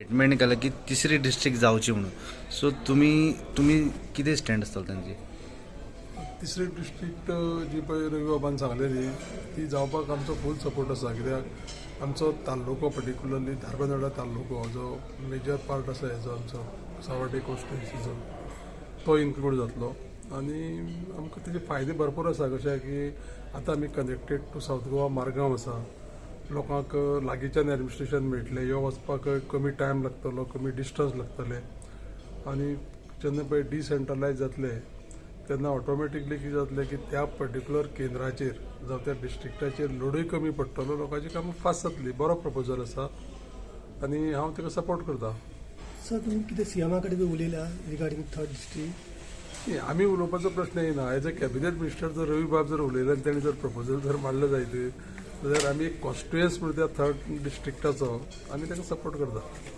Statement केलां की तिसरी डिस्ट्रिक्ट जावची म्हणून. सो तुमी कितें स्टँड आसतलो तांचे? तिसरी डिस्ट्रिक्ट जी पळय रवी बाबान सांगलेली, ती जावपाक आमचो फूल सपोर्ट आसा, कित्याक आमचो तालुको, पर्टिक्युलरली धारबांदोडा तालुको जो मेजर पार्ट आसा हेजो आमचो सावड्डे कॉन्स्टिट्युएन्सीचो, तो इन्क्लूड जातलो आनी आमकां तेजे फायदे भरपूर आसा. कशें की आतां आमी connected to south Goa, Margao आसा, लोकांक लागींच्यान एडमिनिस्ट्रेशन मेळटलें, यो वचपाक कमी टायम लागतलो, कमी डिस्टन्स लागतलें. आनी जेन्ना पळय डिसेंट्रलायज जातलें तेन्ना ऑटोमॅटिकली कितें जातलें की त्या पर्टिक्युलर केंद्राचेर जावं त्या डिस्ट्रिक्टाचेर लोडूय कमी पडटलो, लोकांची कामां फास्ट जातली. बरो प्रपोजल आसा आनी हांव ताका सपोर्ट करता. सर, तुमी कितें सीएमा कडेन बी उलयल्या रिगार्डींग थर्ड डिस्ट्रिक्ट? न्ही, आमी उलोवपाचो प्रश्न येना. एज अ कॅबिनेट मिनिस्टर जर रवी बाब जर उलयले आनी ताणें जर प्रपोजल जर मांडलो जायत जाल्यार आमी एक कॉन्स्टिट्युएन्स म्हणून त्या थर्ड डिस्ट्रिक्टाचो आमी ताका सपोर्ट करता.